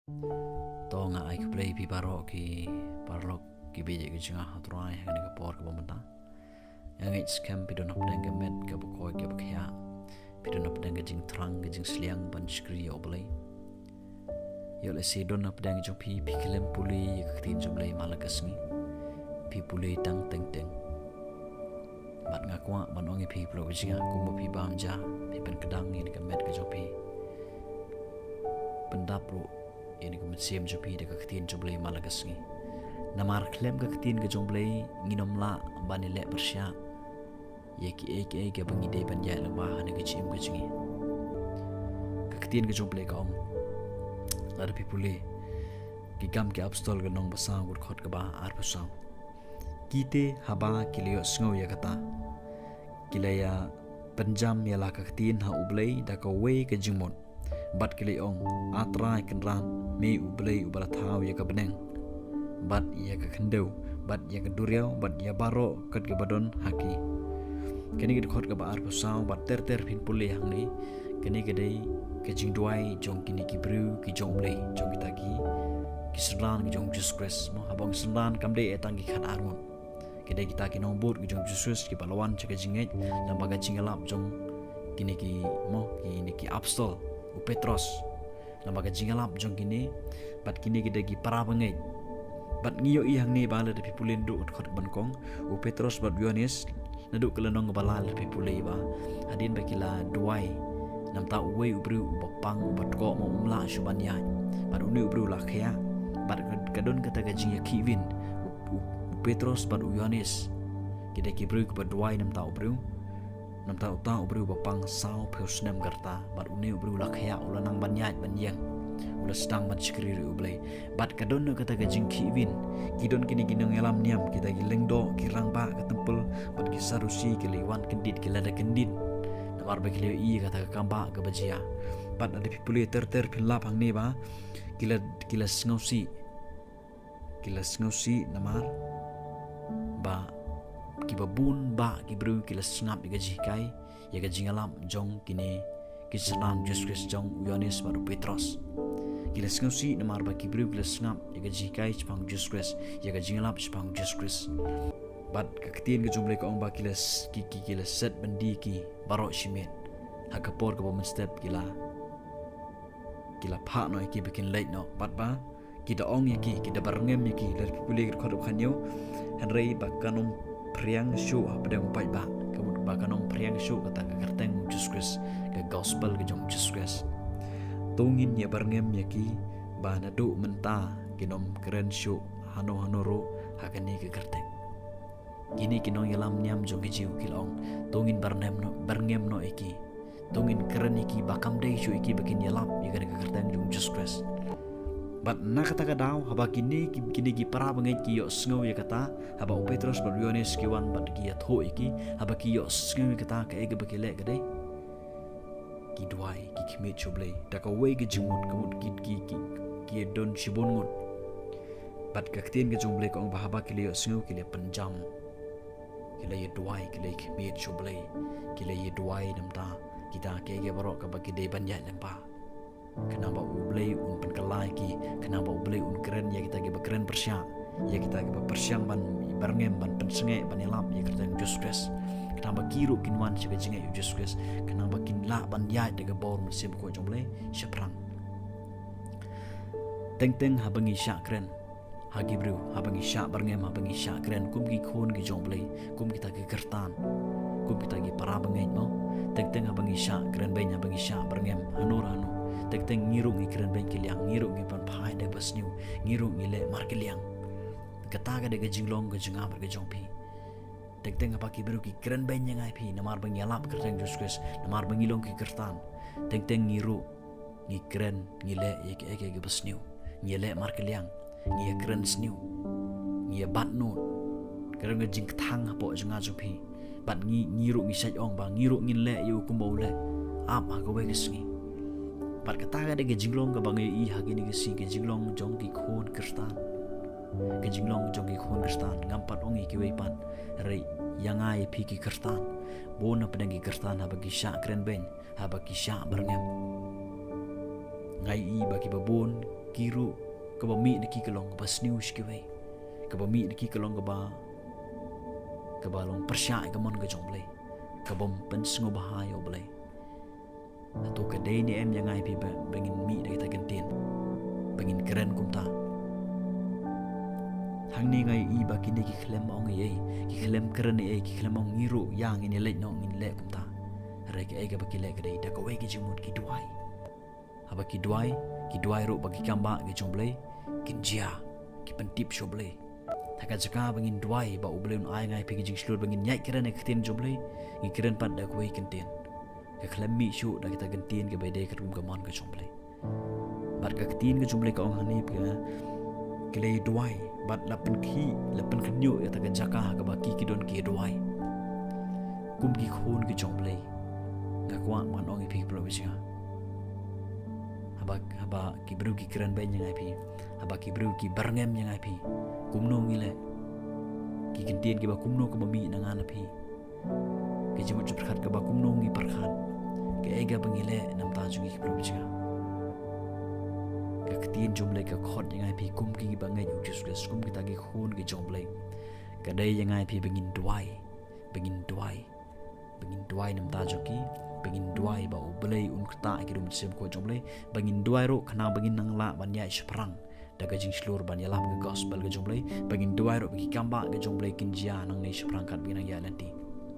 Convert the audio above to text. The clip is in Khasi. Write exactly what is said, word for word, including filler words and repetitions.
To nga ai khublei phi baroh ki paralok ki baieit ki jong nga ha U Trai ha kane ka por kaba mynta. Nga ngeit skhem phi don hapdeng ka met kaba koit kaba khiah. Phi don hapdeng ka jingthrang ka jingsliang ban shakri ïa U Blei. Ïoh lehse don hapdeng jong phi phi khlem pule ïa ka ktien jong U Blei man la ka sngi. Phi pule tang teng teng. Bad nga kwah ban ong ïa phi paralok ba jong nga, kumba phi bam ja, phi pynkdang ïa ka met ka jong phi. Pyndap ruh ïa ka mynsiem jong phi da ka ktien jong U Blei man la ka sngi. Namar khlem ka ktien ka jong U Blei ngin ym lah ban ïaleh pyrshah ïa kiei kiei kiba ngi dei ban ïaid lyngba ha kane ka jingim ka jong ngi. Ka ktien ka jong U Blei ka ong, lada phi pule Ki Kam ki Apostol ka lynnong ba saw, ka dkhot kaba arphew saw. Kita haba ki la ïohsngew ïa kata, ki la ïa pynjam ïa la ka ktien ha U Blei da kawei ka jingmut. Bad ki la ong, A Trai Kynrad, me U Blei uba la thaw ïa ka bneng bad ïa ka khyndew bad ïa ka duriaw bad ïa baroh kat kaba don ha ki. Kane ka dkhot kaba arphew saw, bad ter ter phin pule hangne. Kane ka dei ka jingduwai jong kine ki briew ki jong U Blei, jong kita ki, ki synran ki jong Jisu Khrist. Mo, haba ong synran kam dei tang ki khatar ngut. Ki dei kita ki nongbud ki jong Jisu Khrist kiba la wan sha ka jingngeit lyngba ka jingïalap jong kine ki, mo, kine ki apostol, u Petros. Lyngba ka jingïalap jong kine, bad kine ki dei ki para bangeit. Bad ngi ïohi hangne ba lada phi pule naduh ka dkhot kaba nyngkong, u Petros bad u Ïoannis, naduh ka lynnong kaba lai lada phi pule ba hadien ba ki la duwai, namar uwei u briew uba pang, uba tkoh, mo, um lah shuh ban ïaid. Bad une u briew u la khiah. Bad ka, ka don kata ka jingïakhih vin. U, u, u Petros bad u Ïoannis, ki dei ki briew kiba duwai namar u briew, namar uta u briew ba pang saw phew snem ka rta, bad une u briew u la khiah, u la nang ban ïaid ban ïeng, u la sdang ban shakri ïa U Blei. Bad ka don noh kata ka jingkhih vin. Ki don kine ki nongïalam niam, kita ki lyngdoh, ki rangbah ka templ, bad ki Sadusi, ki la wan kyndit, ki la da kyndit. Namar ba ki la ïohi ïa kata ka kambah kaba jia. Bad lada phi pule ter ter phin lap hangne ba ki la, ki la sngewsih. Ki la sngewsih namar ba kiba bun bah ki briew ki la sngap ïa ka jinghikai, ïa ka jingïalap jong kine ki synran Jisu Khrist, jong u Ïoannis bad u Petros. Ki la sngewsih namar ba ki briew ki la sngap ïa ka jinghikai shaphang Jisu Khrist, ïa ka jingïalap shaphang Jisu Khrist. Bad ka ktien ka jong U Blei ka ong ba ki la s-, ki, ki, ki la set byndi ïa ki baroh shimet. Ha ka por kaba mynstep ki la, ki la phah noh ïa ki ba kin leit noh. Bad ba ki da ong ïa ki, ki da byrngem ïa ki, lada phi pule ka dkhot kaba khathynñiew, hynrei ba kan ym phriang shuh hapdeng u paidbah, ka mut ba kan ym phriang shuh kata ka kyrteng Jisu Khrist, ka gospel ka jong Jisu Khrist. To ngin ïa byrngem ïa ki ba naduh mynta kin ym kren shuh hano hano ruh ha kane ka kyrteng. Kine ki nongïalam niam jong ki Jiw ki la ong, to ngin byrngem noh, byrngem noh ïa ki. To ngin kren ïa ki ba kam dei shuh ïa ki ba kin ïalap ïa kane ka kyrteng jong Jisu Khrist. Bad na kata ka daw, haba kine ki, kine ki para bangeit ki ïohsngew ïa kata, haba u Petros bad u Ïoannis ki wan bad ki ïathuh ïa ki, haba ki ïohsngew ïa kata, kaei kaba ki leh ka dei, ki duwai, ki khmih sha U Blei da kawei ka jingmut, ka mut ki, ki, ki, ki don shibun ngut. Bad ka ktien ka jong U Blei ka ong ba haba ki la ïohsngew ki la pynjam. Ki la ïa duwai, ki la ïa khmih sha U Blei. Ki la ïa duwai namar kita kiei kiei baroh kaba ki dei ban ïaid lyngba. Khnang ba U Blei un pynkylla ïa ki, khnang ba U Blei un kren ïa kita kiba kren pyrshah, ïa kita kiba pyrshang ban byrngem, ban pynsangeh, ban ïalap ïa ka kyrteng Jisu Khrist. Khnang ba ki ruh kin wan sha ka jingngeit ïa U Jisu Khrist, khnang ba kin lah ban ïaid da ka bor Mynsiem Bakhuid jong U Blei shaphrang. Teng teng haba ngi shah kren ha ki briew, haba ngi shah byrngem, haba ngi shah kren kum ki khun ki jong U Blei, kum kita ki kyrtan, kum kita ki para bangeit, mo. Teng teng haba ngi shah kren beiñ, haba ngi shah byrngem hano hano, teng teng ngi ruh ngi kren beiñ ki liang, ngi ruh ngi pynphai da basniew, ngi ruh ngi leh markylliang. Kata ka dei ka jinglong ka jong nga bad ka jong phi. Teng teng haba ki briew ki kren beiñ ïa nga ïa phi namar ba ngi ïalap ka kyrteng Jisu Khrist, namar ba ngi long ki kyrtan, teng teng ngi ruh ngi kren, ngi leh ïa kiei kiei kiba sniew, ngi ïaleh markylliang, ngi ïakren sniew, ngi ïabat nud. Ka don ka jingkthang hapoh jong nga jong phi. Bad ngi, ngi ruh ngi shait ong ba ngi ruh ngin leh ïa u kumba u leh, ap ha kawei ka sngi. Bad kata ka dei ka jinglong kaba ngi ïohi ha kine ki sngi, ka jinglong jong ki khun Khristan. Ka jinglong jong ki khun Khristan, ngam pat ong ïa kiwei pat, hynrei ïa nga ïa phi ki Khristan. Bun na pdeng ki Khristan haba ki shah kren beiñ, haba ki shah byrngem, nga ïohi ba kiba bun ki ruh kaba mih na ki ka long kaba sniew sha kiwei, kaba mih na ki ka long kaba, kaba long pyrshah ïa ka mon ka jong U Blei, kabym pynsngewbha ïa U Blei. Hato ka dei ne em ïa nga ïa phi ba, ba ngin mih da kita ki ktien, ba ngin kren kumta? Hangne nga ïohi ba kine ki khlem ong ei ei, ki khlem kren ei ei, ki khlem ong ngi ruh ïa ngin ïaleit noh, ngin leh kumta. Hynrei kaei kaba ki leh ka dei da kawei ka jingmut ki duwai. Haba ki duwai, ki duwai ruh ba ki kambah ki jong U Blei kin jia, ki pyntip sha U Blei. Ha ka jaka ba ngin duwai ba U Blei un ai nga ïa phi ka jingshlur ba ngin ïaid kren ïa ka ktien jong U Blei, ngi kren pat da kawei ka ktien. Ka khlem mih shuh da kita ki ktien kiba dei katkum ka mon ka jong U Blei. Bad ka ktien ka jong U Blei ka ong hangne ba ki la duwai bad la pynkhih, la pynkhynñiuh ïa kata ka jaka ha kaba ki, ki don ki duwai. Kum ki khun ki jong U Blei, nga kwah ban ong ïa phi ki paralok ba jong nga, haba, haba ki briew ki kren beiñ ïa nga ïa phi, haba ki briew ki byrngem ïa nga ïa phi, kumno ngi leh? Ki ktien kiba kumno kaba mih na nga na phi? Ka jingmut jingpyrkhat kaba kumno ngi pyrkhat? Kaei kaba ngi leh na bynta jong ki paralok ba jong nga? Ka ktien jong U Blei ka khot ïa nga ïa phi kum kiba ngeit ïa U Jisu Khrist, kum kita ki khun ki jong U Blei, ka dei ïa nga ïa phi ba ngin duwai, ba ngin duwai, ba ngin duwai na bynta jong ki, ba ngin duwai ba U Blei un ktah ïa ki da U Mynsiem Bakhuid jong U Blei, ba ngin duwai ruh khnang ba ngin nang lah ban ïaid shaphrang da ka jingshlur ban ïalam ka gospel ka jong U Blei, ba ngin duwai ruh ba ki kambah ki jong U Blei kin jia nangne shaphrang katba ngi nang ïaid lynti.